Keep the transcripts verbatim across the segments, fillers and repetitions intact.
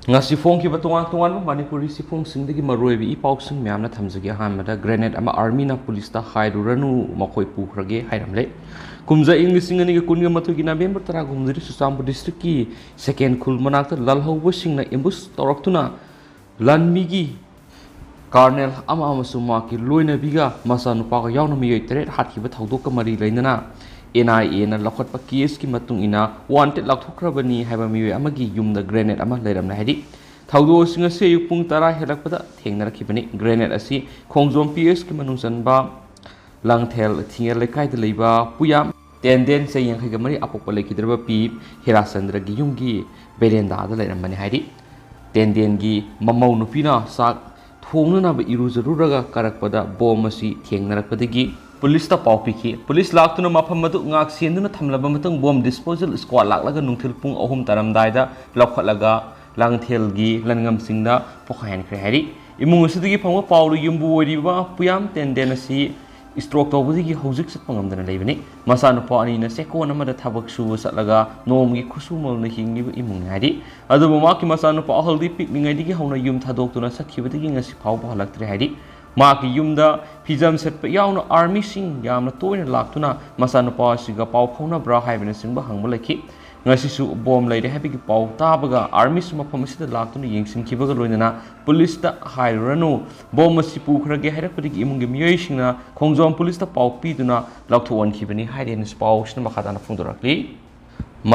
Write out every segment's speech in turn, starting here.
ꯉꯁꯤ ꯐꯣꯡꯈꯤꯕ ꯇꯣꯉꯥꯟ ꯇꯣꯉꯥꯟꯕ ꯃꯅꯤꯄꯨꯔꯤ ꯆꯦꯐꯣꯡꯁꯤꯡꯗꯒꯤ ꯃꯔꯨꯑꯣꯏꯕ ꯏ ꯄꯥꯎꯁꯤꯡ ꯃꯌꯥꯝꯅ ꯊꯝꯖꯒꯦ꯫ ꯑꯍꯥꯟꯕꯗ, ꯒ꯭ꯔꯦꯅꯦꯗ ꯑꯃ ꯑꯥꯔꯃꯤꯅ ꯄꯨꯂꯤꯁꯇ ꯍꯥꯏꯔꯨꯔꯅꯨ, ꯃꯈꯣꯏ ꯄꯨꯈ꯭ꯔꯒꯦ ꯍꯥꯏꯔꯝꯂꯦ꯫ ꯀꯨꯝꯖꯥ ꯏꯪ ꯂꯤꯁꯤꯡ ꯑꯅꯤꯒ ꯀꯨꯟꯒ ꯃꯥꯊꯣꯏꯒꯤ ꯅꯕꯦꯝꯕꯔ ꯇꯔꯥꯍꯨꯝꯗꯣꯏꯗ ꯆꯨꯔꯆꯥꯟꯄꯨꯔ ꯗꯤꯁꯇ꯭ꯔꯤꯛꯀꯤ ꯁꯦꯀꯦꯟ ꯈꯨꯜ ꯃꯅꯥꯛꯇ ꯂꯥꯜꯍꯧꯕꯁꯤꯡꯅ ꯑꯦꯝꯕꯨꯁ ꯇꯧꯔꯛꯇꯨꯅ ꯂꯥꯟꯃꯤꯒꯤ ꯀꯥꯔꯅꯦꯜ ꯑꯃ ꯑꯃꯁꯨꯡ ꯃꯍꯥꯛꯀꯤ ꯂꯣꯏꯅꯕꯤꯒ ꯃꯆꯥꯅꯨꯄꯥꯒ ꯌꯥꯎꯅ ꯃꯤꯑꯣꯏ ꯇꯔꯦꯠ ꯍꯥꯠꯈꯤꯕ ꯊꯧꯗꯣꯛꯀ ꯃꯔꯤ ꯂꯩꯅꯅ ꯑꯦꯟ ꯑꯥꯏ ꯑꯦꯅ ꯂꯧꯈꯠꯄ ꯀꯦꯁꯀꯤ ꯃꯇꯨꯡ ꯏꯟꯅ ꯋꯥꯟꯇꯦꯗ ꯂꯥꯎꯊꯣꯛꯈ꯭ꯔꯕꯅꯤ ꯍꯥꯏꯕ ꯃꯤꯑꯣꯏ ꯑꯃꯒꯤ ꯌꯨꯝꯗ ꯒ꯭ꯔꯦꯅꯦꯗ ꯑꯃ ꯂꯩꯔꯝꯂꯦ ꯍꯥꯏꯔꯤ꯫ ꯊꯧꯗꯣꯛ ꯑꯁꯤ ꯉꯁꯤ ꯑꯌꯨꯛ ꯄꯨꯡ ꯇꯔꯥ ꯍꯦꯜꯂꯛꯄꯗ ꯊꯦꯡꯅꯔꯛꯈꯤꯕꯅꯤ꯫ ꯒ꯭ꯔꯦꯅꯦꯗ ꯑꯁꯤ ꯈꯣꯡꯖꯣꯝ ꯄꯤ ꯑꯦꯁꯀꯤ ꯃꯅꯨꯡ ꯆꯟꯕ ꯂꯥꯡꯊꯦꯜ ꯊꯤꯡꯉꯦꯜ ꯂꯩꯀꯥꯏꯗ ꯂꯩꯕ ꯄꯨꯌꯥꯝ ꯇꯦꯟꯗꯦꯟ, ꯆꯍꯤ ꯌꯥꯡꯈꯩꯒ ꯃꯔꯤ, ꯑꯄꯣꯛꯄ ꯂꯩꯈꯤꯗ꯭ꯔꯕ ꯄꯤ ꯍꯤꯔꯥꯆꯟꯗ꯭ꯔꯒꯤ ꯌꯨꯝꯒꯤ ꯕꯦꯔꯦꯟꯗꯥꯗ ꯂꯩꯔꯝꯕꯅꯤ ꯍꯥꯏꯔꯤ꯫ ꯇꯦꯟꯗꯦꯟꯒꯤ ꯃꯃꯧ ꯅꯨꯄꯤꯅ ꯆꯥꯛ ꯊꯣꯡꯅꯅꯕ ꯏꯔꯨꯖꯔꯨꯔꯒ ꯀꯥꯔꯛꯄꯗ ꯕꯣꯝ ꯑꯁꯤ ꯊꯦꯡꯅꯔꯛꯄꯗꯒꯤ ꯄꯨꯂꯤꯁꯇ ꯄꯥꯎ ꯄꯤꯈꯤ꯫ ꯄꯨꯂꯤꯁ ꯂꯥꯛꯇꯨꯅ ꯃꯐꯝ ꯑꯗꯨ ꯉꯥꯛ ꯁꯦꯟꯗꯨꯅ ꯊꯝꯂꯕ ꯃꯇꯨꯡ, ꯕꯣꯝ ꯗꯤꯁꯄꯣꯖꯦꯜ ꯁ꯭ꯀ꯭ꯋꯥꯗ ꯂꯥꯛꯂꯒ ꯅꯨꯡꯊꯤꯜ ꯄꯨꯡ ꯑꯍꯨꯝ ꯇꯥꯔꯝꯗꯥꯏꯗ ꯂꯧꯈꯠꯂꯒ ꯂꯥꯡꯊꯦꯜꯒꯤ ꯂꯟꯉꯝꯁꯤꯡꯗ ꯄꯣꯈꯥꯏꯍꯟꯈ꯭ꯔꯦ ꯍꯥꯏꯔꯤ꯫ ꯏꯃꯨꯡ ꯑꯁꯤꯗꯒꯤ ꯐꯪꯕ ꯄꯥꯎꯗ ꯌꯨꯝꯕꯨ ꯑꯣꯏꯔꯤꯕ ꯄꯨꯌꯥꯝ ꯇꯦꯟꯗꯦꯟ ꯑꯁꯤ ꯁ꯭ꯇ꯭ꯔꯣꯛ ꯇꯧꯕꯗꯒꯤ ꯍꯧꯖꯤꯛ ꯆꯠꯄ ꯉꯝꯗꯅ ꯂꯩꯕꯅꯤ꯫ ꯃꯆꯥꯅꯨꯄꯥ ꯑꯅꯤꯅ ꯆꯦꯛꯀꯣꯟ ꯑꯃꯗ ꯊꯕꯛ ꯁꯨꯕ ꯆꯠꯂꯒ ꯅꯣꯡꯃꯒꯤ ꯈꯨꯠꯁꯨꯃꯜꯅ ꯍꯤꯡꯂꯤꯕ ꯏꯃꯨꯡꯅꯤ ꯍꯥꯏꯔꯤ꯫ ꯑꯗꯨꯕꯨ ꯃꯍꯥꯛꯀꯤ ꯃꯆꯥꯅꯨꯄꯥ ꯑꯍꯜꯗꯤ ꯄꯤꯛꯂꯤꯉꯩꯗꯒꯤ ꯍꯧꯅ ꯌꯨꯝ ꯊꯥꯗꯣꯛꯇꯨꯅ ꯆꯠꯈꯤꯕꯗꯒꯤ ꯉꯁꯤ ꯐꯥꯎꯕ ꯍꯜꯂꯛꯇ꯭ꯔꯦ ꯍꯥꯏꯔꯤ꯫ ꯃꯍꯥꯛꯀꯤ ꯌꯨꯝꯗ ꯐꯤꯖꯝ ꯁꯦꯠꯄ ꯌꯥꯎꯅ ꯑꯥꯔꯃꯤꯁꯤꯡ ꯌꯥꯝꯅ ꯇꯣꯏꯅ ꯂꯥꯛꯇꯨꯅ ꯃꯆꯥꯅꯨꯄꯥ ꯑꯁꯤꯒ ꯄꯥꯎ ꯐꯥꯎꯅꯕ꯭ꯔꯥ ꯍꯥꯏꯕꯅꯆꯤꯡꯕ ꯍꯪꯕ ꯂꯩꯈꯤ꯫ ꯉꯁꯤꯁꯨ ꯕꯣꯝ ꯂꯩꯔꯦ ꯍꯥꯏꯕꯒꯤ ꯄꯥꯎ ꯇꯥꯕꯒ ꯑꯥꯔꯃꯤꯁꯨ ꯃꯐꯝ ꯑꯁꯤꯗ ꯂꯥꯛꯇꯨꯅ ꯌꯦꯡꯁꯤꯟꯈꯤꯕꯒ ꯂꯣꯏꯅꯅ ꯄꯨꯂꯤꯁꯇ ꯍꯥꯏꯔꯨꯔꯅꯨ, ꯕꯣꯝ ꯑꯁꯤ ꯄꯨꯈ꯭ꯔꯒꯦ ꯍꯥꯏꯔꯛꯄꯗꯒꯤ ꯏꯃꯨꯡꯒꯤ ꯃꯤꯑꯣꯏꯁꯤꯡꯅ ꯈꯣꯡꯖꯣꯝ ꯄꯨꯂꯤꯁꯇ ꯄꯥꯎ ꯄꯤꯗꯨꯅ ꯂꯧꯊꯣꯛꯍꯟꯈꯤꯕꯅꯤ ꯍꯥꯏꯔꯦꯅꯁꯨ ꯄꯥꯎꯁꯤꯅ ꯃꯈꯥ ꯇꯥꯅ ꯐꯣꯡꯗꯣꯔꯛꯂꯤ꯫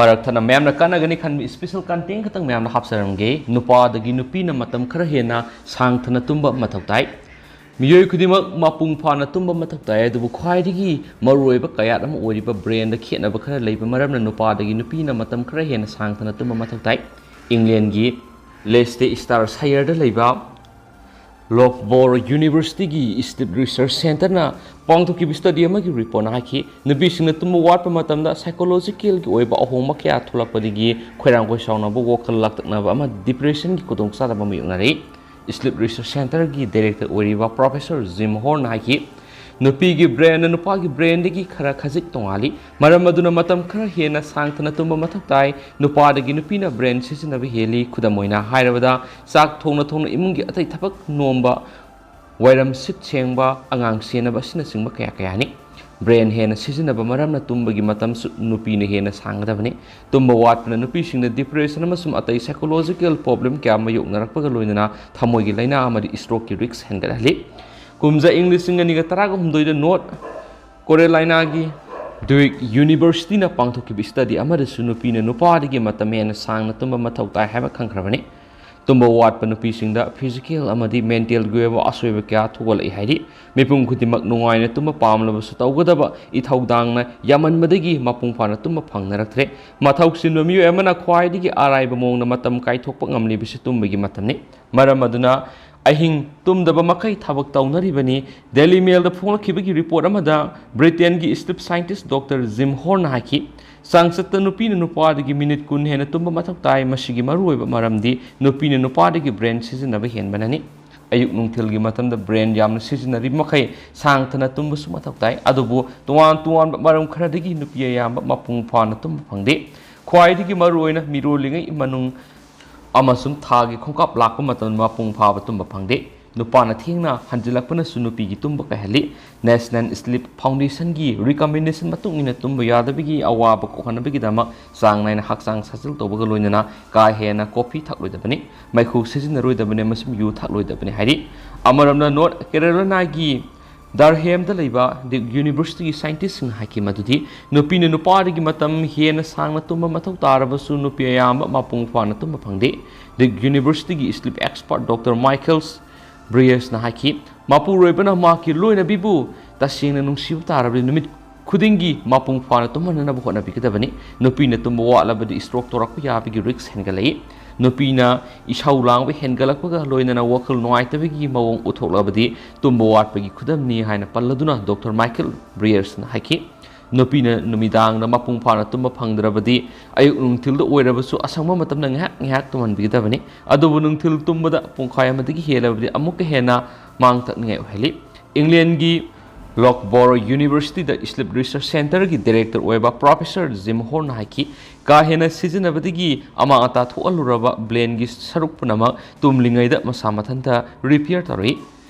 ꯃꯔꯛ ꯊꯠꯅ ꯃꯌꯥꯝꯅ ꯀꯥꯟꯅꯒꯅꯤ ꯈꯟꯕ special content ꯈꯛꯇꯪ ꯃꯌꯥꯝꯅ ꯍꯥꯞꯆꯔꯝꯒꯦ꯫ ꯅꯨꯄꯥꯗꯒꯤ ꯅꯨꯄꯤꯅ ꯃꯇꯝ ꯈꯔ ꯍꯦꯟꯅ ꯁꯥꯡꯊꯅ ꯇꯨꯝꯕ ꯃꯊꯧ ꯇꯥꯏ꯫ ꯃꯤꯑꯣꯏ ꯈꯨꯗꯤꯡꯃꯛ ꯃꯄꯨꯡ ꯐꯥꯅ ꯇꯨꯝꯕ ꯃꯊꯧ ꯇꯥꯏ, ꯑꯗꯨꯕꯨ ꯈ꯭ꯋꯥꯏꯗꯒꯤ ꯃꯔꯨꯑꯣꯏꯕ ꯀꯌꯥꯠ ꯑꯃ ꯑꯣꯏꯔꯤꯕ brainꯗ ꯈꯦꯠꯅꯕ ꯈꯔ ꯂꯩꯕ ꯃꯔꯝꯅ ꯅꯨꯄꯥꯗꯒꯤ ꯅꯨꯄꯤꯅ ꯃꯇꯝ ꯈꯔ ꯍꯦꯟꯅ ꯁꯥꯡꯊꯅ ꯇꯨꯝꯕ ꯃꯊꯧ ꯇꯥꯏ꯫ ꯏꯪꯂꯦꯟꯒꯤ ꯂꯦꯁꯇꯦꯁꯇꯔꯁꯥꯌꯔꯗ ꯂꯩꯕ ꯂꯣꯛꯕꯣꯔ ꯌꯨꯅꯤꯚꯔꯁꯤꯇꯤꯒꯤ Sleep Research Centreꯅ ꯄꯥꯡꯊꯣꯛꯈꯤꯕ study ꯑꯃꯒꯤ reportꯅ ꯍꯥꯏꯈꯤ, ꯅꯨꯄꯤꯁꯤꯡꯅ ꯇꯨꯝꯕ ꯋꯥꯠꯄ ꯃꯇꯝꯗ psychologicalꯒꯤ ꯑꯣꯏꯕ ꯑꯍꯣꯡꯕ ꯀꯌꯥ ꯊꯣꯛꯂꯛꯄꯗꯒꯤ ꯈꯣꯏꯔꯥꯡ ꯈꯣꯏꯁꯥꯎꯅꯕ, ꯋꯥꯈꯜ ꯂꯥꯡꯇꯛꯅꯕ ꯑꯃꯗꯤ depressionꯒꯤ ꯈꯨꯗꯣꯡꯆꯥꯗꯕ ꯃꯥꯌꯣꯛꯅꯔꯤ꯫ Sleep Research Centreꯒꯤ director ꯑꯣꯏꯔꯤꯕ Professor Jim Hornꯅ ꯍꯥꯏꯈꯤ, ꯅꯨꯄꯤꯒꯤ ꯕ꯭ꯔꯦꯟꯅ ꯅꯨꯄꯥꯒꯤ ꯕ꯭ꯔꯦꯟꯗꯒꯤ ꯈꯔ ꯈꯖꯤꯛ ꯇꯣꯉꯥꯜꯂꯤ꯫ ꯃꯔꯝ ꯑꯗꯨꯅ ꯃꯇꯝ ꯈꯔ ꯍꯦꯟꯅ ꯁꯥꯡꯊꯅ ꯇꯨꯝꯕ ꯃꯊꯧ ꯇꯥꯏ꯫ ꯅꯨꯄꯥꯗꯒꯤ ꯅꯨꯄꯤꯅ ꯕ꯭ꯔꯦꯟ ꯁꯤꯖꯤꯟꯅꯕ ꯍꯦꯜꯂꯤ꯫ ꯈꯨꯗꯝ ꯑꯣꯏꯅ ꯍꯥꯏꯔꯕꯗ, ꯆꯥꯛ ꯊꯣꯡꯅ ꯊꯣꯡꯅ ꯏꯃꯨꯡꯒꯤ ꯑꯇꯩ ꯊꯕꯛ ꯅꯣꯝꯕ, ꯋꯥꯏꯔꯝ ꯁꯤꯠ ꯁꯦꯡꯕ, ꯑꯉꯥꯡ ꯁꯦꯟꯅꯕ ꯑꯁꯤꯅꯆꯤꯡꯕ ꯀꯌꯥ ꯀꯌꯥꯅꯤ꯫ ꯕ꯭ꯔꯦꯟ ꯍꯦꯟꯅ ꯁꯤꯖꯤꯟꯅꯕ ꯃꯔꯝꯅ ꯇꯨꯝꯕꯒꯤ ꯃꯇꯝꯁꯨ ꯅꯨꯄꯤꯅ ꯍꯦꯟꯅ ꯁꯥꯡꯒꯗꯕꯅꯤ꯫ ꯇꯨꯝꯕ ꯋꯥꯠꯄꯅ ꯅꯨꯄꯤꯁꯤꯡꯗ ꯗꯤꯄ꯭ꯔꯦꯁꯟ ꯑꯃꯁꯨꯡ ꯑꯇꯩ ꯁꯥꯏꯀꯣꯂꯣꯖꯤꯀꯦꯜ ꯄ꯭ꯔꯣꯕ꯭ꯂꯦꯝ ꯀꯌꯥ ꯃꯥꯌꯣꯛꯅꯔꯛꯄꯒ ꯂꯣꯏꯅꯅ ꯊꯃꯣꯏꯒꯤ ꯂꯥꯏꯅꯥ ꯑꯃꯗꯤ ꯁ꯭ꯇ꯭ꯔꯣꯛꯀꯤ ꯔꯤꯁꯛ ꯍꯦꯟꯒꯠꯍꯜꯂꯤ꯫ ꯀꯨꯝꯖꯥ ꯏꯪ ꯂꯤꯁꯤꯡ ꯑꯅꯤꯒ ꯇꯔꯥꯒ ꯍꯨꯝꯗꯣꯏꯗ ꯅꯣꯔꯠ ꯀꯣꯔꯦꯂꯥꯏꯅꯥꯒꯤ ꯗ꯭ꯌꯨꯏꯛ ꯌꯨꯅꯤꯚꯔꯁꯤꯇꯤꯅ ꯄꯥꯡꯊꯣꯛꯈꯤꯕ ꯁ꯭ꯇꯗꯤ ꯑꯃꯗꯁꯨ ꯅꯨꯄꯤꯅ ꯅꯨꯄꯥꯗꯒꯤ ꯃꯇꯝ ꯍꯦꯟꯅ ꯁꯥꯡꯅ ꯇꯨꯝꯕ ꯃꯊꯧ ꯇꯥꯏ ꯍꯥꯏꯕ ꯈꯪꯈ꯭ꯔꯕꯅꯤ꯫ ꯇꯨꯝꯕ ꯋꯥꯠꯄ ꯅꯨꯄꯤꯁꯤꯡꯗ ꯐꯤꯖꯤꯀꯦꯜ ꯑꯃꯗꯤ ꯃꯦꯟꯇꯦꯜꯒꯤ ꯑꯣꯏꯕ ꯑꯁꯣꯏꯕ ꯀꯌꯥ ꯊꯣꯛꯍꯜꯂꯛꯏ ꯍꯥꯏꯔꯤ꯫ ꯃꯤꯄꯨꯝ ꯈꯨꯗꯤꯡꯃꯛ ꯅꯨꯡꯉꯥꯏꯅ ꯇꯨꯝꯕ ꯄꯥꯝꯂꯕꯁꯨ ꯇꯧꯒꯗꯕ ꯏꯊꯧꯗꯥꯡꯅ ꯌꯥꯝꯃꯟꯕꯗꯒꯤ ꯃꯄꯨꯡ ꯐꯥꯅ ꯇꯨꯝꯕ ꯐꯪꯅꯔꯛꯇ꯭ꯔꯦ꯫ ꯃꯊꯧ ꯆꯤꯟꯕ ꯃꯤꯑꯣꯏ ꯑꯃꯅ ꯈ꯭ꯋꯥꯏꯗꯒꯤ ꯑꯔꯥꯏꯕ ꯃꯑꯣꯡꯗ ꯃꯇꯝ ꯀꯥꯏꯊꯣꯛꯄ ꯉꯝꯂꯤꯕꯁꯤ ꯇꯨꯝꯕꯒꯤ ꯃꯇꯝꯅꯤ꯫ ꯃꯔꯝ ꯑꯗꯨꯅ ꯑꯍꯤꯡ ꯇꯨꯝꯗꯕ ꯃꯈꯩ ꯊꯕꯛ ꯇꯧꯅꯔꯤꯕꯅꯤ꯫ ꯗꯦꯂꯤ ꯃꯦꯜꯗ ꯐꯣꯡꯂꯛꯈꯤꯕꯒꯤ ꯔꯤꯄꯣꯔꯠ ꯑꯃꯗ ꯕ꯭ꯔꯤꯇꯦꯟꯒꯤ ꯁ꯭ꯂꯤꯞ ꯁꯥꯏꯟꯇꯤꯁ ꯗꯣꯛꯇꯔ ꯖꯤꯝ ꯍꯣꯔꯟꯅ ꯍꯥꯏꯈꯤ, ꯆꯥꯡꯆꯠꯇ ꯅꯨꯄꯤꯅ ꯅꯨꯄꯥꯗꯒꯤ ꯃꯤꯅꯤꯠ ꯀꯨꯟ ꯍꯦꯟꯅ ꯇꯨꯝꯕ ꯃꯊꯧ ꯇꯥꯏ꯫ ꯃꯁꯤꯒꯤ ꯃꯔꯨꯑꯣꯏꯕ ꯃꯔꯝꯗꯤ ꯅꯨꯄꯤꯅ ꯅꯨꯄꯥꯗꯒꯤ ꯕ꯭ꯔꯦꯟ ꯁꯤꯖꯤꯟꯅꯕ ꯍꯦꯟꯕꯅꯅꯤ꯫ ꯑꯌꯨꯛ ꯅꯨꯡꯊꯤꯜꯒꯤ ꯃꯇꯝꯗ ꯕ꯭ꯔꯦꯟ ꯌꯥꯝꯅ ꯁꯤꯖꯤꯟꯅꯔꯤꯕ ꯃꯈꯩ ꯁꯥꯡꯊꯅ ꯇꯨꯝꯕꯁꯨ ꯃꯊꯧ ꯇꯥꯏ꯫ ꯑꯗꯨꯕꯨ ꯇꯣꯉꯥꯟ ꯇꯣꯉꯥꯟꯕ ꯃꯔꯝ ꯈꯔꯗꯒꯤ ꯅꯨꯄꯤ ꯑꯌꯥꯝꯕ ꯃꯄꯨꯡ ꯐꯥꯅ ꯇꯨꯝꯕ ꯐꯪꯗꯦ꯫ ꯈ꯭ꯋꯥꯏꯗꯒꯤ ꯃꯔꯨꯑꯣꯏꯅ ꯃꯤꯔꯣꯜꯂꯤꯉꯩ ꯃꯅꯨꯡ ꯑꯃꯁꯨꯡ ꯊꯥꯒꯤ ꯈꯣꯡꯀꯥꯞ ꯂꯥꯛꯄ ꯃꯇꯝꯗ ꯃꯄꯨꯡ ꯐꯥꯕ ꯇꯨꯝꯕ ꯐꯪꯗꯦ꯫ ꯅꯨꯄꯥꯅ ꯊꯦꯡꯅ ꯍꯟꯖꯤꯜꯂꯛꯄꯅꯁꯨ ꯅꯨꯄꯤꯒꯤ ꯇꯨꯝꯕ ꯀꯥꯏꯍꯜꯂꯤ꯫ ꯅꯦꯁꯅꯦꯜ ꯁ꯭ꯂꯤꯞ ꯐꯥꯎꯟꯗꯦꯁꯟꯒꯤ ꯔꯤꯀꯃꯦꯟꯗꯦꯁꯟ ꯃꯇꯨꯡ ꯏꯟꯅ ꯇꯨꯝꯕ ꯌꯥꯗꯕꯒꯤ ꯑꯋꯥꯕ ꯀꯣꯛꯍꯟꯅꯕꯒꯤꯗꯃꯛ ꯆꯥꯡ ꯅꯥꯏꯅ ꯍꯛꯆꯥꯡ ꯁꯥꯖꯦꯜ ꯇꯧꯕꯒ ꯂꯣꯏꯅꯅ ꯀꯥ ꯍꯦꯟꯅ ꯀꯣꯐꯤ ꯊꯛꯂꯣꯏꯗꯕꯅꯤ, ꯃꯩꯈꯨ ꯁꯤꯖꯤꯟꯅꯔꯣꯏꯗꯕꯅꯤ ꯑꯃꯁꯨꯡ ꯌꯨ ꯊꯛꯂꯣꯏꯗꯕꯅꯤ ꯍꯥꯏꯔꯤ꯫ ꯑꯃꯔꯣꯝꯗ ꯅꯣꯔꯠ ꯀꯦꯔꯣꯂꯥꯏꯅꯥꯒꯤ ꯗꯔꯍꯦꯝꯗ ꯂꯩꯕ ꯗ꯭ꯌꯨꯛ ꯌꯨꯅꯤꯚꯔꯁꯤꯇꯤꯒꯤ ꯁꯥꯏꯟꯇꯤꯁꯁꯤꯡꯅ ꯍꯥꯏꯈꯤ ꯃꯗꯨꯗꯤ ꯅꯨꯄꯤꯅ ꯅꯨꯄꯥꯗꯒꯤ ꯃꯇꯝ ꯍꯦꯟꯅ ꯁꯥꯡꯅ ꯇꯨꯝꯕ ꯃꯊꯧ ꯇꯥꯔꯕꯁꯨ ꯅꯨꯄꯤ ꯑꯌꯥꯝꯕ ꯃꯄꯨꯡ ꯐꯥꯅ ꯇꯨꯝꯕ ꯐꯪꯗꯦ꯫ ꯗ꯭ꯌꯨꯛ ꯌꯨꯅꯤꯚꯔꯁꯤꯇꯤꯒꯤ ꯁ꯭ꯂꯤꯞ ꯑꯦꯛꯁꯄꯔꯠ ꯗꯣꯛꯇꯔ ꯃꯥꯏꯀꯦꯜ ꯕ꯭ꯔꯤꯌꯔꯁꯅ ꯍꯥꯏꯈꯤ, ꯃꯄꯨꯔꯣꯏꯕꯅ ꯃꯍꯥꯛꯀꯤ ꯂꯣꯏꯅꯕꯤꯕꯨ ꯇꯁꯦꯡꯅ ꯅꯨꯡꯁꯤꯕ ꯇꯥꯔꯕꯗꯤ ꯅꯨꯃꯤꯠ ꯈꯨꯗꯤꯡꯒꯤ ꯃꯄꯨꯡ ꯐꯥꯅ ꯇꯨꯝꯍꯟꯅꯕ ꯍꯣꯠꯅꯕꯤꯒꯗꯕꯅꯤ꯫ ꯅꯨꯄꯤꯅ ꯇꯨꯝꯕ ꯋꯥꯠꯂꯕꯗꯤ ꯁ꯭ꯇ꯭ꯔꯣꯛ ꯇꯧꯔꯛꯄ ꯌꯥꯕꯒꯤ ꯔꯤꯁꯛ ꯍꯦꯟꯒꯠꯂꯛꯏ꯫ ꯅꯨꯄꯤꯅ ꯏꯁꯧ ꯂꯥꯡꯕ ꯍꯦꯟꯒꯠꯂꯛꯄꯒ ꯂꯣꯏꯅꯅ ꯋꯥꯈꯜ ꯅꯨꯡꯉꯥꯏꯇꯕꯒꯤ ꯃꯑꯣꯡ ꯎꯠꯊꯣꯛꯂꯕꯗꯤ ꯇꯨꯝꯕ ꯋꯥꯠꯄꯒꯤ ꯈꯨꯗꯝꯅꯤ ꯍꯥꯏꯅ ꯄꯜꯂꯗꯨꯅ ꯗꯣꯛꯇꯔ ꯃꯥꯏꯀꯦꯜ ꯕ꯭ꯔꯤꯌꯔꯁꯅ ꯍꯥꯏꯈꯤ, ꯅꯨꯄꯤꯅ ꯅꯨꯃꯤꯗꯥꯡꯗ ꯃꯄꯨꯡ ꯐꯥꯅ ꯇꯨꯝꯕ ꯐꯪꯗ꯭ꯔꯕꯗꯤ ꯑꯌꯨꯛ ꯅꯨꯡꯊꯤꯜꯗ ꯑꯣꯏꯔꯕꯁꯨ ꯑꯁꯪꯕ ꯃꯇꯝꯗ ꯉꯥꯏꯍꯥꯛ ꯉꯥꯏꯍꯥꯛ ꯇꯨꯝꯍꯟꯕꯤꯒꯗꯕꯅꯤ꯫ ꯑꯗꯨꯕꯨ ꯅꯨꯡꯊꯤꯜ ꯇꯨꯝꯕꯗ ꯄꯨꯡꯈꯥꯏ ꯑꯃꯗꯒꯤ ꯍꯦꯜꯂꯕꯗꯤ ꯑꯃꯨꯛꯀ ꯍꯦꯟꯅ ꯃꯥꯡ ꯇꯥꯛꯅꯤꯡꯉꯥꯏ ꯑꯣꯏꯍꯜꯂꯤ꯫ ꯏꯪꯂꯦꯟꯒꯤ ꯂꯣꯛꯕꯣꯔꯣ ꯌꯨꯅꯤꯚꯔꯁꯤꯇꯤꯗ ꯁ꯭ꯂꯤꯞ ꯔꯤꯁꯔꯆ ꯁꯦꯟꯇꯔꯒꯤ ꯗꯤꯔꯦꯛꯇꯔ ꯑꯣꯏꯕ ꯄ꯭ꯔꯣꯐꯦꯁꯔ ꯖꯤꯝ ꯍꯣꯔꯟꯅ ꯍꯥꯏꯈꯤ, ꯀꯥ ꯍꯦꯟꯅ ꯁꯤꯖꯤꯟꯅꯕꯗꯒꯤ ꯑꯃꯥꯡ ꯑꯇꯥ ꯊꯣꯛꯍꯜꯂꯨꯔꯕ ꯕ꯭ꯔꯦꯟꯒꯤ ꯁꯔꯨꯛ ꯄꯨꯝꯅꯃꯛ ꯇꯨꯝꯂꯤꯉꯩꯗ ꯃꯁꯥ ꯃꯊꯟꯇ ꯔꯤꯄꯤꯌꯔ ꯇꯧꯔꯛꯏ꯫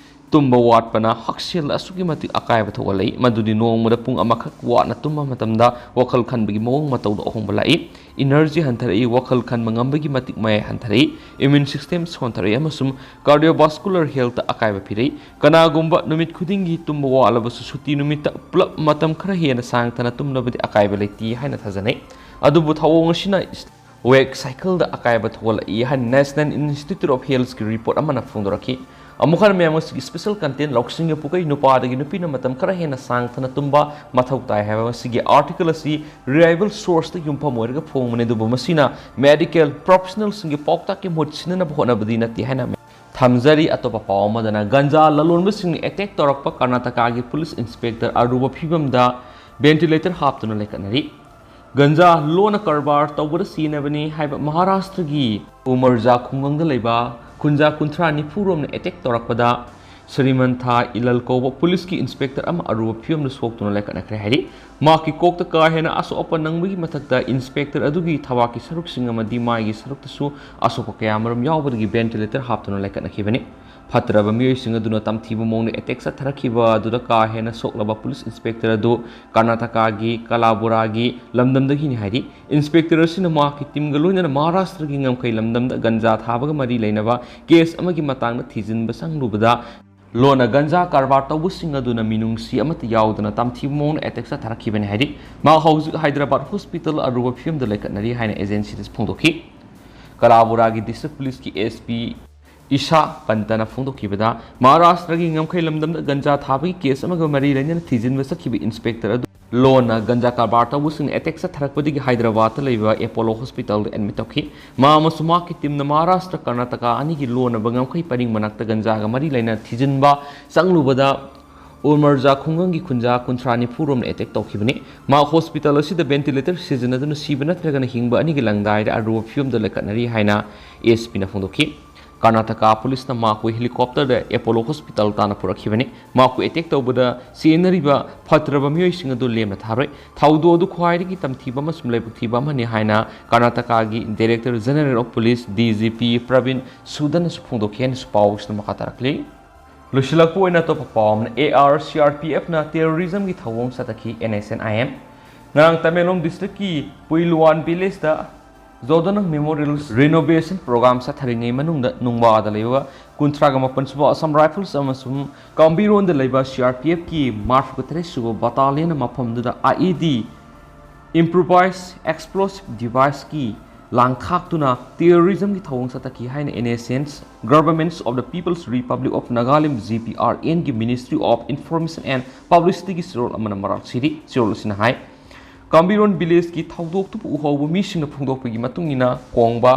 ꯇꯨꯝꯕ ꯋꯥꯠꯄꯅ ꯍꯛꯁꯦꯜꯗ ꯑꯁꯨꯛꯀꯤ ꯃꯇꯤꯛ ꯑꯀꯥꯏꯕ ꯊꯣꯛꯍꯜꯂꯛꯏ, ꯃꯗꯨꯗꯤ ꯅꯣꯡꯃꯗ ꯄꯨꯡ ꯑꯃꯈꯛ ꯋꯥꯠꯅ ꯇꯨꯝꯕ ꯃꯇꯝꯗ ꯋꯥꯈꯜ ꯈꯟꯕꯒꯤ ꯃꯑꯣꯡ ꯃꯇꯧꯗ ꯑꯍꯣꯡꯕ ꯂꯥꯛꯏ꯫ ꯏꯅꯔꯖꯤ ꯍꯟꯊꯔꯛꯏ, ꯋꯥꯈꯜ ꯈꯟꯕ ꯉꯝꯕꯒꯤ ꯃꯇꯤꯛ ꯃꯌꯥꯏ ꯍꯟꯊꯔꯛꯏ, ꯏꯃ꯭ꯌꯨꯟ ꯁꯤꯁꯇꯦꯝ ꯁꯣꯟꯊꯔꯛꯏ ꯑꯃꯁꯨꯡ ꯀꯥꯔꯗꯤꯑꯣꯚꯥꯁꯀꯨꯂꯔ ꯍꯦꯜꯊꯇ ꯑꯀꯥꯏꯕ ꯄꯤꯔꯛꯏ꯫ ꯀꯅꯥꯒꯨꯝꯕ ꯅꯨꯃꯤꯠ ꯈꯨꯗꯤꯡꯒꯤ ꯇꯨꯝꯕ ꯋꯥꯠꯂꯕꯁꯨ ꯁꯨꯇꯤ ꯅꯨꯃꯤꯠꯇ ꯄꯨꯂꯞ ꯃꯇꯝ ꯈꯔ ꯍꯦꯟꯅ ꯁꯥꯡꯊꯅ ꯇꯨꯝꯂꯕꯗꯤ ꯑꯀꯥꯏꯕ ꯂꯩꯇꯦ ꯍꯥꯏꯅ ꯊꯥꯖꯅꯩ꯫ ꯑꯗꯨꯕꯨ ꯊꯧꯑꯣꯡ ꯑꯁꯤꯅ ꯋꯦꯛ ꯁꯥꯏꯀꯜꯗ ꯑꯀꯥꯏꯕ ꯊꯣꯛꯍꯜꯂꯛꯏ ꯍꯥꯏꯅ National Institute of Healthꯀꯤ ꯔꯤꯄꯣꯔꯠ ꯑꯃꯅ ꯐꯣꯡꯗꯣꯔꯛꯈꯤ꯫ ꯑꯃꯨꯛ ꯍꯟꯅ ꯃꯌꯥꯝ ꯑꯁꯤꯒꯤ ꯁ꯭ꯄꯦꯁꯦꯜ ꯀꯟꯇꯦꯟ ꯂꯧꯁꯤꯡꯒ ꯄꯨꯀꯩ ꯅꯨꯄꯥꯗꯒꯤ ꯅꯨꯄꯤꯅ ꯃꯇꯝ ꯈꯔ ꯍꯦꯟꯅ ꯁꯥꯡꯊꯅ ꯇꯨꯝꯕ ꯃꯊꯧ ꯇꯥꯏ ꯍꯥꯏꯕ ꯃꯁꯤꯒꯤ ꯑꯥꯔꯇꯤꯀꯜ ꯑꯁꯤ ꯔꯤꯂꯥꯏꯕꯜ ꯁꯣꯔꯁꯇ ꯌꯨꯝꯐꯝ ꯑꯣꯏꯔꯒ ꯐꯣꯡꯕꯅꯤ, ꯑꯗꯨꯕꯨ ꯃꯁꯤꯅ ꯃꯦꯗꯤꯀꯦꯜ ꯄ꯭ꯔꯣꯐꯦꯁꯅꯦꯜꯁꯤꯡꯒꯤ ꯄꯥꯎꯇꯥꯛꯀꯤ ꯃꯍꯨꯠ ꯁꯤꯟꯅꯅꯕ ꯍꯣꯠꯅꯕꯗꯤ ꯅꯠꯇꯦ ꯍꯥꯏꯅ ꯊꯝꯖꯔꯤ꯫ ꯑꯇꯣꯞꯄ ꯄꯥꯎ ꯑꯃꯗꯅ ꯒꯟꯖꯥ ꯂꯂꯣꯟꯕꯁꯤꯡꯅ ꯑꯦꯇꯦꯛ ꯇꯧꯔꯛꯄ ꯀꯔꯅꯥꯇꯀꯥꯒꯤ ꯄꯨꯂꯤꯁ ꯏꯟꯁꯄꯦꯛꯇꯔ ꯑꯔꯨꯕ ꯐꯤꯕꯝꯗ ꯚꯦꯟꯇꯤꯂꯦꯇꯔ ꯍꯥꯞꯇꯨꯅ ꯂꯩꯈꯠꯅꯔꯤ꯫ ꯒꯟꯖꯥ ꯂꯣꯟꯅ ꯀꯔꯕꯥꯔ ꯇꯧꯕꯗ ꯁꯤꯖꯤꯟꯅꯕꯅꯤ ꯍꯥꯏꯕ ꯃꯍꯥꯔꯥꯁꯇ꯭ꯔꯒꯤ ꯎꯃꯔꯖꯥ ꯈꯨꯡꯒꯪꯗ ꯂꯩꯕ ꯈꯨꯟꯖꯥ ꯀꯨꯟꯊ꯭ꯔꯥ ꯅꯤꯐꯨ ꯔꯣꯝꯅ ꯑꯦꯇꯦꯛ ꯇꯧꯔꯛꯄꯗ ꯁ꯭ꯔꯤꯃꯟꯊꯥ ꯏꯂꯜ ꯀꯧꯕ ꯄꯨꯂꯤꯁꯀꯤ ꯏꯟꯁꯄꯦꯛꯇꯔ ꯑꯃ ꯑꯔꯨꯕ ꯐꯤꯕꯝꯗ ꯁꯣꯛꯇꯨꯅ ꯂꯩꯈꯠꯅꯈ꯭ꯔꯦ ꯍꯥꯏꯔꯤ꯫ ꯃꯍꯥꯛꯀꯤ ꯀꯣꯛꯇ ꯀꯥ ꯍꯦꯟꯅ ꯑꯁꯣꯛ ꯑꯄꯟ ꯅꯪꯕꯒꯤ ꯃꯊꯛꯇ ꯏꯟꯁꯄꯦꯛꯇꯔ ꯑꯗꯨꯒꯤ ꯊꯕꯥꯛꯀꯤ ꯁꯔꯨꯛꯁꯤꯡ ꯑꯃꯗꯤ ꯃꯥꯏꯒꯤ ꯁꯔꯨꯛꯇꯁꯨ ꯑꯁꯣꯛꯄ ꯀꯌꯥ ꯃꯔꯨꯝ ꯌꯥꯎꯕꯗꯒꯤ ꯚꯦꯟꯇꯤꯂꯦꯇꯔ ꯍꯥꯞꯇꯨꯅ ꯂꯩꯈꯠꯅꯈꯤꯕꯅꯤ꯫ ꯐꯠꯇ꯭ꯔꯕ ꯃꯤꯑꯣꯏꯁꯤꯡ ꯑꯗꯨꯅ ꯇꯝꯊꯤꯕ ꯃꯑꯣꯡꯗ ꯑꯦꯇꯦꯛ ꯆꯠꯊꯔꯛꯈꯤꯕ ꯑꯗꯨꯗ ꯀꯥ ꯍꯦꯟꯅ ꯁꯣꯛꯂꯕ ꯄꯨꯂꯤꯁ ꯏꯟꯁꯄꯦꯛꯇꯔ ꯑꯗꯨ ꯀꯔꯅꯥꯇꯀꯥꯒꯤ ꯀꯂꯥꯕꯨꯔꯥꯒꯤ ꯂꯝꯗꯝꯗꯒꯤꯅꯤ ꯍꯥꯏꯔꯤ꯫ ꯏꯟꯁꯄꯦꯛꯇꯔ ꯑꯁꯤꯅ ꯃꯍꯥꯛꯀꯤ ꯇꯤꯝꯒ ꯂꯣꯏꯅꯅ ꯃꯍꯥꯔꯥꯁꯇ꯭ꯔꯒꯤ ꯉꯝꯈꯩ ꯂꯝꯗꯝꯗ ꯒꯟꯖꯥ ꯊꯥꯕꯒ ꯃꯔꯤ ꯂꯩꯅꯕ ꯀꯦꯁ ꯑꯃꯒꯤ ꯃꯇꯥꯡꯗ ꯊꯤꯖꯤꯟꯕ ꯆꯪꯂꯨꯕꯗ ꯂꯣꯟꯅ ꯒꯟꯖꯥ ꯀꯔꯕꯥꯔ ꯇꯧꯕꯁꯤꯡ ꯑꯗꯨꯅ ꯃꯤꯅꯨꯡꯁꯤ ꯑꯃꯠꯇ ꯌꯥꯎꯗꯅ ꯇꯝꯊꯤꯕ ꯃꯑꯣꯡꯗ ꯑꯦꯇꯦꯛ ꯆꯠꯊꯔꯛꯈꯤꯕꯅꯤ ꯍꯥꯏꯔꯤ꯫ ꯃꯍꯥꯛ ꯍꯧꯖꯤꯛ ꯍꯥꯏꯗ꯭ꯔꯕꯥꯗ ꯍꯣꯁꯄꯤꯇꯥꯜ ꯑꯔꯨꯕ ꯐꯤꯕꯝꯗ ꯂꯩꯈꯠꯅꯔꯤ ꯍꯥꯏꯅ ꯑꯦꯖꯦꯟꯁꯤꯗ ꯐꯣꯡꯗꯣꯛꯈꯤ꯫ ꯀꯂꯥꯕꯨꯔꯥꯒꯤ ꯗꯤꯁꯇ꯭ꯔꯤꯛ ꯄꯨꯂꯤꯁꯀꯤ ꯑꯦꯁ ꯄꯤ ꯏꯁꯥ ꯄꯟꯇꯅ ꯐꯣꯡꯗꯣꯛꯈꯤꯕꯗ, ꯃꯍꯥꯔꯥꯁꯇ꯭ꯔꯒꯤ ꯉꯝꯈꯩ ꯂꯝꯗꯝꯗ ꯒꯟꯖꯥ ꯊꯥꯕꯒꯤ ꯀꯦꯁ ꯑꯃꯒ ꯃꯔꯤ ꯂꯩꯅꯅ ꯊꯤꯖꯤꯟꯕ ꯆꯠꯈꯤꯕ ꯏꯟꯁꯄꯦꯛꯇꯔ ꯑꯗꯨ ꯂꯣꯟꯅ ꯒꯟꯖꯥ ꯀꯔꯕꯥꯔ ꯇꯧꯕꯁꯤꯡꯅ ꯑꯦꯇꯦꯛ ꯆꯠꯊꯔꯛꯄꯗꯒꯤ ꯍꯥꯏꯗ꯭ꯔꯕꯥꯗꯇ ꯂꯩꯕ ꯑꯦꯄꯣꯂꯣ ꯍꯣꯁꯄꯤꯇꯥꯜꯗ ꯑꯦꯗꯃꯤꯠ ꯇꯧꯈꯤ꯫ ꯃꯍꯥꯛ ꯑꯃꯁꯨꯡ ꯃꯍꯥꯛꯀꯤ ꯇꯤꯝꯅ ꯃꯍꯥꯔꯥꯁꯇ꯭ꯔ, ꯀꯔꯅꯥꯇꯀꯥ ꯑꯅꯤꯒꯤ ꯂꯣꯟꯅꯕ ꯉꯝꯈꯩ ꯄꯔꯤꯡ ꯃꯅꯥꯛꯇ ꯒꯟꯖꯥꯒ ꯃꯔꯤ ꯂꯩꯅꯅ ꯊꯤꯖꯤꯟꯕ ꯆꯪꯂꯨꯕꯗ ꯎꯃꯔꯖꯥ ꯈꯨꯡꯒꯪꯒꯤ ꯈꯨꯟꯖꯥ ꯀꯨꯟꯊ꯭ꯔꯥ ꯅꯤꯐꯨ ꯔꯣꯝꯅ ꯑꯦꯇꯦꯛ ꯇꯧꯈꯤꯕꯅꯤ꯫ ꯃꯍꯥꯛ ꯍꯣꯁꯄꯤꯇꯥꯜ ꯑꯁꯤꯗ ꯚꯦꯟꯇꯤꯂꯦꯇꯔ ꯁꯤꯖꯤꯟꯅꯗꯨꯅ ꯁꯤꯕ ꯅꯠꯇ꯭ꯔꯒꯅ ꯍꯤꯡꯕ ꯑꯅꯤꯒꯤ ꯂꯪꯗꯥꯏꯗ ꯑꯔꯨꯕ ꯐꯤꯕꯝꯗ ꯂꯩꯈꯠꯅꯔꯤ ꯍꯥꯏꯅ ꯑꯦꯁ ꯄꯤꯅ ꯐꯣꯡꯗꯣꯛꯈꯤ꯫ ꯀꯔꯅꯥꯇꯀꯥ ꯄꯨꯂꯤꯁꯅ ꯃꯍꯥꯛꯄꯨ ꯍꯦꯂꯤꯀꯣꯞꯇꯔꯗ ꯑꯦꯄꯣꯂꯣ ꯍꯣꯁꯄꯤꯇꯥꯜ ꯇꯥꯟꯅ ꯄꯨꯔꯛꯈꯤꯕꯅꯤ꯫ ꯃꯍꯥꯛꯄꯨ ꯑꯦꯇꯦꯛ ꯇꯧꯕꯗ ꯆꯦꯟꯅꯔꯤꯕ ꯐꯠꯇ꯭ꯔꯕ ꯃꯤꯑꯣꯏꯁꯤꯡ ꯑꯗꯨ ꯂꯦꯝꯅ ꯊꯥꯔꯣꯏ꯫ ꯊꯧꯗꯣꯛ ꯑꯗꯨ ꯈ꯭ꯋꯥꯏꯗꯒꯤ ꯇꯝꯊꯤꯕ ꯑꯃꯁꯨꯡ ꯂꯥꯏꯕꯛ ꯊꯤꯕ ꯑꯃꯅꯤ ꯍꯥꯏꯅ ꯀꯔꯅꯥꯇꯀꯥꯒꯤ Director General of Police, D G P, Praveen ꯁꯨꯗꯟꯅꯁꯨ ꯐꯣꯡꯗꯣꯛꯈꯤ ꯍꯥꯏꯅꯁꯨ ꯄꯥꯎꯁꯤꯅ ꯃꯈꯥ ꯇꯥꯔꯛꯂꯤ꯫ ꯂꯣꯏꯁꯤꯜꯂꯛꯄ ꯑꯣꯏꯅ ꯑꯇꯣꯞꯄ ꯄꯥꯎ ꯑꯃꯅ, A R C R P F ꯅ terrorism ꯒꯤ ꯊꯧꯑꯣꯡ ꯆꯠꯊꯈꯤ, N S N I M꯫ ꯉꯔꯥꯡ ꯇꯃꯦꯡꯂꯣꯡ district ꯀꯤ ꯄꯨꯏꯂꯨꯋꯥꯟ village ꯇ ꯖꯣꯗꯣꯅꯪ Memorial Renovation Program ꯆꯠꯊꯔꯤꯉꯩ ꯃꯅꯨꯡꯗ ꯅꯨꯡꯕꯥꯗ ꯂꯩꯕ ꯀꯨꯟꯊ꯭ꯔꯥꯒ ꯃꯥꯄꯟ ꯁꯨꯕ Assam Rifles ꯑꯃꯁꯨꯡ ꯀꯥꯝꯕꯤꯔꯣꯟꯗ ꯂꯩꯕ C R P F ꯀꯤ ꯃꯔꯤꯐꯨꯇꯔꯦꯠ ꯁꯨꯕ battalion ꯅ ꯃꯐꯝꯗꯨꯗ I E D, Improvised Explosive Device ꯀꯤ ꯂꯥꯡꯊꯥꯛꯇꯨꯅ terrorism ꯒꯤ ꯊꯧꯑꯣꯡ ꯆꯠꯊꯈꯤ ꯍꯥꯏꯅ N S N, Government of the People's Republic of Nagalim, G P R N ꯒꯤ Ministry of Information and Publicity ꯒꯤ ꯆꯦꯔꯣꯜ ꯑꯃꯅ ꯃꯔꯥꯜ ꯁꯤꯔꯤ꯫ ꯆꯦꯔꯣꯜ ꯑꯁꯤꯅ ꯍꯥꯏ, ꯀꯥꯝꯕꯤꯔꯣꯟ village ꯀꯤ ꯊꯧꯗꯣꯛꯇꯨꯕꯨ ꯎꯍꯧꯕ ꯃꯤꯁꯤꯡꯅ ꯐꯣꯡꯗꯣꯛꯄꯒꯤ ꯃꯇꯨꯡ ꯏꯟꯅ, ꯀꯣꯡꯕ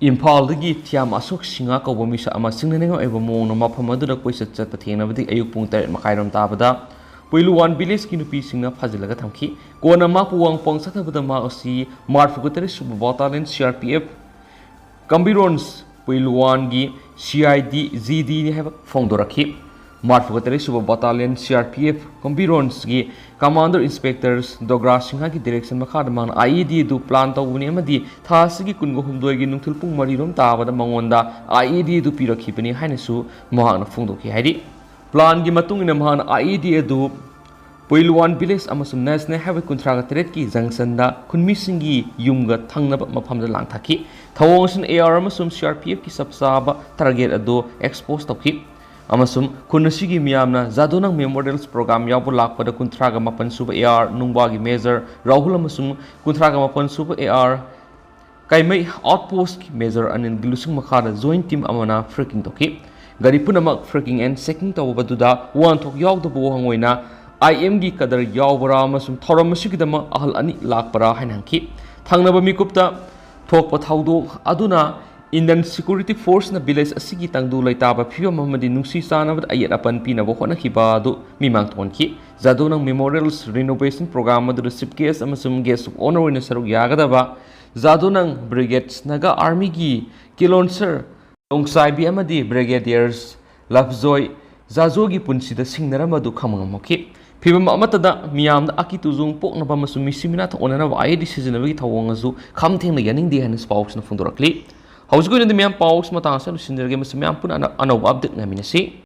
ꯏꯝꯐꯥꯜꯗꯒꯤ ꯊꯤꯌꯥꯝ ꯑꯁꯣꯛ ꯁꯤꯡꯍ ꯀꯧꯕ ꯃꯤꯁꯛ ꯑꯃ ꯁꯤꯡꯅꯅꯤꯡꯉꯥꯏ ꯑꯣꯏꯕ ꯃꯑꯣꯡꯗ ꯃꯐꯝ ꯑꯗꯨꯗ ꯀꯣꯏꯆꯠ ꯆꯠꯄ ꯊꯦꯡꯅꯕꯗꯒꯤ ꯑꯌꯨꯛ ꯄꯨꯡ ꯇꯔꯦꯠ ꯃꯈꯥꯏꯔꯣꯝ ꯇꯥꯕꯗ ꯄꯨꯏꯂꯨꯋꯥꯟ village ꯀꯤ ꯅꯨꯄꯤꯁꯤꯡꯅ ꯐꯥꯖꯤꯜꯂꯒ ꯊꯝꯈꯤ꯫ ꯀꯣꯟꯅ ꯃꯍꯥꯛꯄꯨ ꯋꯥꯡꯄꯣꯡ ꯆꯠꯊꯕꯗ ꯃꯍꯥꯛ ꯑꯁꯤ ꯃꯔꯤꯐꯨꯇꯔꯦꯠ ꯁꯨꯕ battalion C R P F ꯀꯥꯝꯕꯤꯔꯣꯟ ꯄꯨꯏꯂꯨꯋꯥꯟꯒꯤ C I D G D ꯅꯤ ꯍꯥꯏꯕ ꯐꯣꯡꯗꯣꯔꯛꯈꯤ꯫ ꯃꯔꯤꯐꯨꯇꯔꯦꯠ ꯁꯨꯕ battalion C R P F ꯀꯥꯝꯕꯤꯔꯣꯟꯁꯀꯤ Commander Inspector ꯗꯣꯒ꯭ꯔꯥ ꯁꯤꯡꯍꯒꯤ direction ꯃꯈꯥꯗ ꯃꯍꯥꯛꯅ I E D ꯑꯗꯨ plan ꯇꯧꯕꯅꯤ ꯑꯃꯗꯤ ꯊꯥ ꯑꯁꯤꯒꯤ ꯀꯨꯟꯒ ꯍꯨꯝꯗꯣꯏꯒꯤ ꯅꯨꯡꯊꯤꯜ ꯄꯨꯡ ꯃꯔꯤꯔꯣꯝ ꯇꯥꯕꯗ ꯃꯉꯣꯟꯗ I E D ꯑꯗꯨ ꯄꯤꯔꯛꯈꯤꯕꯅꯤ ꯍꯥꯏꯅꯁꯨ ꯃꯍꯥꯛꯅ ꯐꯣꯡꯗꯣꯛꯈꯤ ꯍꯥꯏꯔꯤ꯫ Plan ꯒꯤ ꯃꯇꯨꯡ ꯏꯟꯅ ꯃꯍꯥꯛꯅ I E D ꯑꯗꯨ ꯄꯨꯏꯂꯨꯋꯥꯟ village ꯑꯃꯁꯨꯡ National Highway ꯀꯨꯟꯊ꯭ꯔꯥꯒ ꯇꯔꯦꯠꯀꯤ junction ꯗ ꯈꯨꯟꯃꯤꯁꯤꯡꯒꯤ ꯌꯨꯝꯒ ꯊꯪꯅꯕ ꯃꯐꯝꯗ ꯂꯥꯡꯊꯛꯈꯤ꯫ ꯊꯧꯑꯣꯡ ꯑꯁꯤꯅ A R ꯑꯃꯁꯨꯡ C R P F ꯀꯤ ꯆꯞ ꯆꯥꯕ target ꯑꯗꯨ expose ꯇꯧꯈꯤ꯫ ꯑꯃꯁꯨꯡ ꯈꯨꯟ ꯑꯁꯤꯒꯤ ꯃꯤꯌꯥꯝꯅ ꯖꯥꯗꯣꯅꯪ Memorials Program ꯌꯥꯎꯕ ꯂꯥꯛꯄꯗ ꯀꯨꯟꯊ꯭ꯔꯥꯒ ꯃꯥꯄꯟ ꯁꯨꯕ A R ꯅꯨꯡꯕꯥꯒꯤ Major ꯔꯥꯍꯨꯜ ꯑꯃꯁꯨꯡ ꯀꯨꯟꯊ꯭ꯔꯥꯒ ꯃꯥꯄꯟ ꯁꯨꯕ A R ꯀꯥꯏꯃꯩ outpost ꯀꯤ Major ꯑꯅꯤꯜꯒꯤ ꯂꯨꯆꯤꯡ ꯃꯈꯥꯗ joint team ꯑꯃꯅ flanking ꯇꯧꯈꯤ꯫ ꯒꯥꯔꯤ ꯄꯨꯝꯅꯃꯛ flanking and checking ꯇꯧꯕꯗꯨꯗ ꯋꯥꯍꯟꯊꯣꯛ ꯌꯥꯎꯗꯕ ꯋꯥꯍꯪ ꯑꯣꯏꯅ I M ꯒꯤ cadre ꯌꯥꯎꯕ꯭ꯔꯥ ꯑꯃꯁꯨꯡ ꯊꯧꯔꯝ ꯑꯁꯤꯒꯤꯗꯃꯛ ꯑꯍꯜ ꯑꯅꯤ ꯂꯥꯛꯄ꯭ꯔꯥ ꯍꯥꯏꯅ ꯍꯪꯈꯤ꯫ ꯊꯪꯅꯕ ꯃꯤꯀꯨꯞꯇ ꯊꯣꯛꯄ ꯊꯧꯗꯣꯛ ꯑꯗꯨꯅ Indian security force ꯅ village ꯑꯁꯤꯒꯤ ꯇꯪꯗꯨ ꯂꯩꯇꯥꯕ ꯐꯤꯕꯝ ꯑꯃꯗꯤ ꯅꯨꯡꯁꯤ ꯆꯥꯟꯅꯕꯗ ꯑꯌꯦꯠ ꯑꯄꯟ ꯄꯤꯅꯕ ꯍꯣꯠꯅꯈꯤꯕ ꯑꯗꯨ ꯃꯤꯃꯥꯡ ꯊꯣꯟꯈꯤ꯫ ꯖꯥꯗꯣꯅꯪ Memorials Renovation Program ꯑꯗꯨꯗ chief guest ꯑꯃꯁꯨꯡ guest of honour ꯑꯣꯏꯅ ꯁꯔꯨꯛ ꯌꯥꯒꯗꯕ ꯖꯥꯗꯣꯅꯪ Brigade Naga Army ꯒꯤ Kilonser ꯂꯣꯡꯆꯥꯏꯕꯤ ꯑꯃꯗꯤ ꯕ꯭ꯔꯤꯒꯦꯗꯤꯌꯔꯁ ꯂꯞꯖꯣꯏ ꯖꯥꯖꯣꯒꯤ ꯄꯨꯟꯁꯤꯗ ꯁꯤꯡꯅꯔꯝꯕ ꯑꯗꯨ ꯈꯪꯕ ꯉꯝꯍꯧꯈꯤ꯫ ꯐꯤꯚꯝ ꯑꯃꯠꯇꯗ ꯃꯤꯌꯥꯝꯅ ꯑꯀꯤ ꯇꯨꯖꯨꯡ ꯄꯣꯛꯅꯕ ꯑꯃꯁꯨꯡ ꯃꯤꯁꯤ ꯃꯤꯅꯥ ꯊꯣꯛꯍꯟꯅꯅꯕ ꯑꯥꯏ ꯏ ꯗꯤ ꯁꯤꯖꯤꯟꯅꯕꯒꯤ ꯊꯧꯑꯣꯡ ꯑꯗꯨ ꯈꯝ ꯊꯦꯡꯅ ꯌꯥꯅꯤꯡꯗꯦ ꯍꯥꯏꯅ ꯄꯥꯎꯁꯤꯅ ꯐꯣꯡꯗꯣꯔꯛꯂꯤ꯫ ꯍꯧꯖꯤꯛꯀꯤ ꯑꯣꯏꯅꯗꯤ ꯃꯌꯥꯝ ꯄꯥꯎꯁꯤ ꯃꯇꯥꯡ ꯑꯁꯤꯗ ꯂꯣꯏꯁꯤꯟꯖꯔꯒꯦ, ꯃꯁꯤ ꯃꯌꯥꯝ ꯄꯨꯟꯅ ꯑꯅꯧ-, ꯑꯅꯧꯕ ꯑꯞꯗꯦꯠ ꯉꯥꯏꯃꯤꯟꯅꯁꯤ꯫